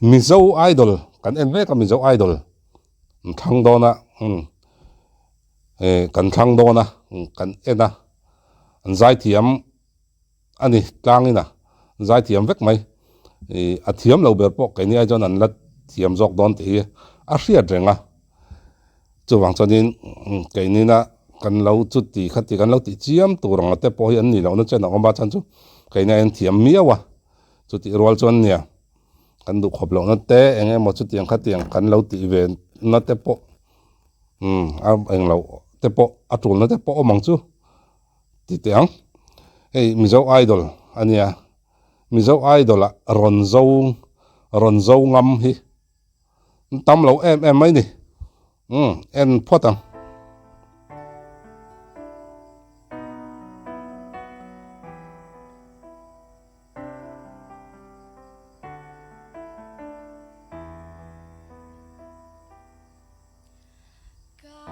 Mizo Idol kan en mek a Mizo Idol an thlang dawn a umm eh kan thlang dawn a kan en a an zaithiam a ni tlangin a zaithiam vek mai ih a thiam lo ber pawh keini ai chuan an la thiam zawk dawn tih hi a hriat reng a chuvang chuanin keinina kan lo chuti khati kan lo tih chiam tur ang te pawh hi an nih lohna chen a awm a chhan chu keini aiin thiam miau a chutih rual chuan nia. Kan duh khawp lohna te eng emaw chutiang khatiang kan lo tih ve na te pawh umm a eng loh te pawh a tulna te pawh awm ang chu ti teh ang. Hei Mizo Idol a nia, Mizo Idol ah rawn zo rawn zo ngam hi an tam lo em em mai ni. Umm en phawt ang. Ka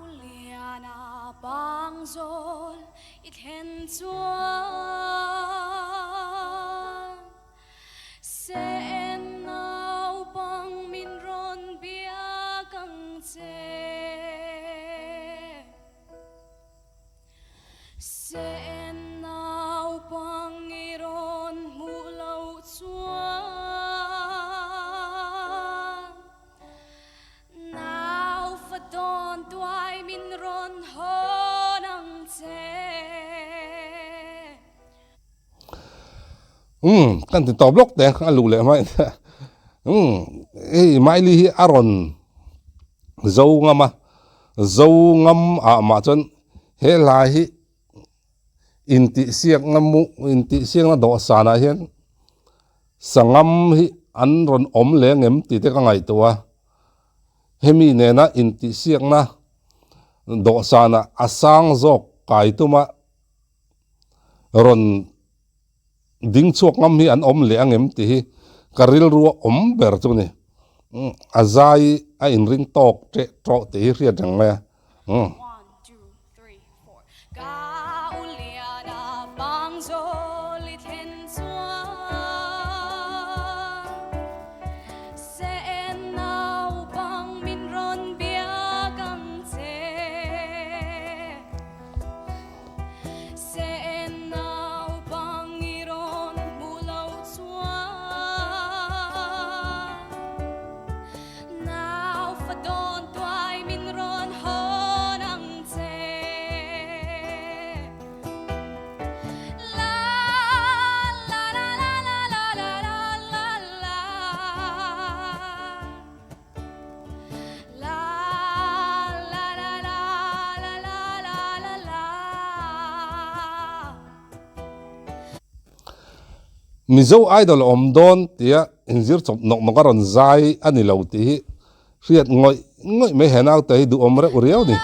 u liana pangzawl i thlen chuan Sen naupang min rawn biak ang che. Sen naupang i rawn hmuh loh chuan Naufa dawn tuai min rawn hawn ang che. Umm kan ti tawp lawk teh a luh leh hmai umm hei Miley hi a rawn zo ngam a zo ngam ah mah chuan he hla hi intihsiakna mu intihsiakna dawhsan ah hian sangam hi an rawn awm leng em tih te ka ngaihtuah a hemi nena intihsiakna dawhsan ah a sang zawk kai tum a. Rawn ding chhuak ngam hi an awm leh ang em tih hi ka rilru a awm ber chu a ni. A zai a inring tawk teh tawh tih hi hriat reng mai a. Mizo Idol a awm dawn tia inzir chawp nawk nawk a rawn zai a ni lo tih hi hriat ngawih ngawih mai he naute hi duhawm reuh riau a ni.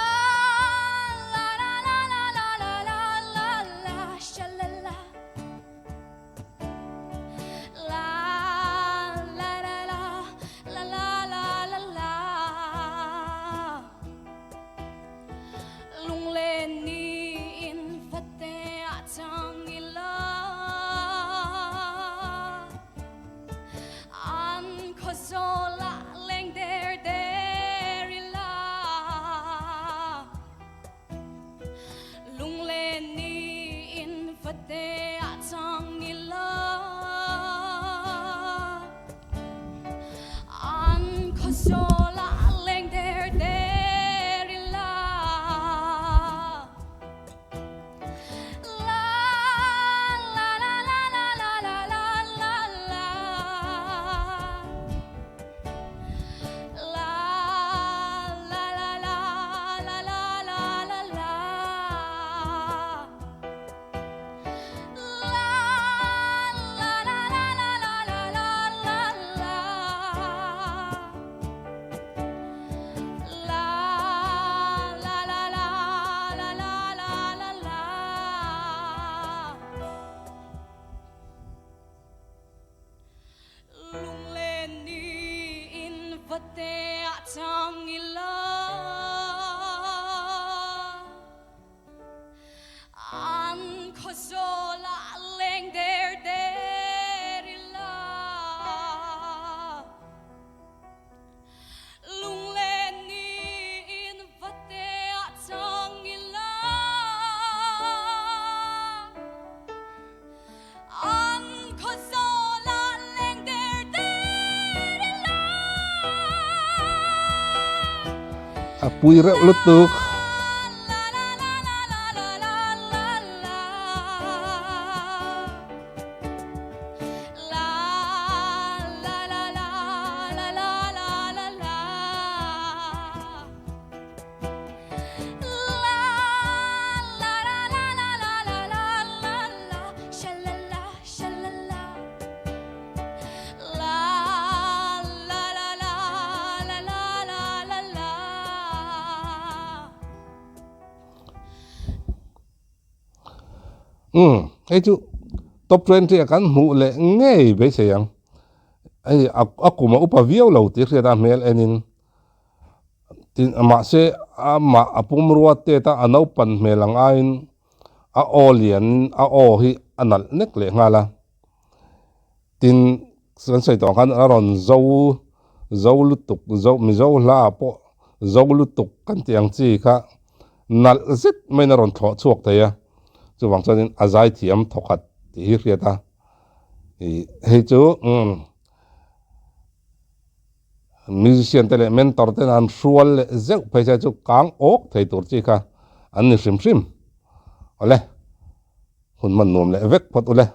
A pui reuh lutuk. Umm hei chu top 20 ah kan hmuh leh ngei beisei ang hei a kum a upa viau lo tih hriat a hmel en in tin mahse amah a pumrua tet a a naupan hmel ang aiin a aw lian a aw hi a nalh nek leh nghal a tin kan sawi tawh ang khan a rawn zo zo lutuk zo mizo hla ah pawh zo lutuk kan tih ang chi kha nalh zet maiin a rawn thlawh chhuak thei a chuvang chuanin a zaithiam thawkhat tih hi hriat a ih hei chu umm. Musician te leh mentor ten an hrual leh zeuh phei se chu kang awk thei tur chi kha an ni hrim hrim. Awle, hun hman nuam leh vek phawt ule.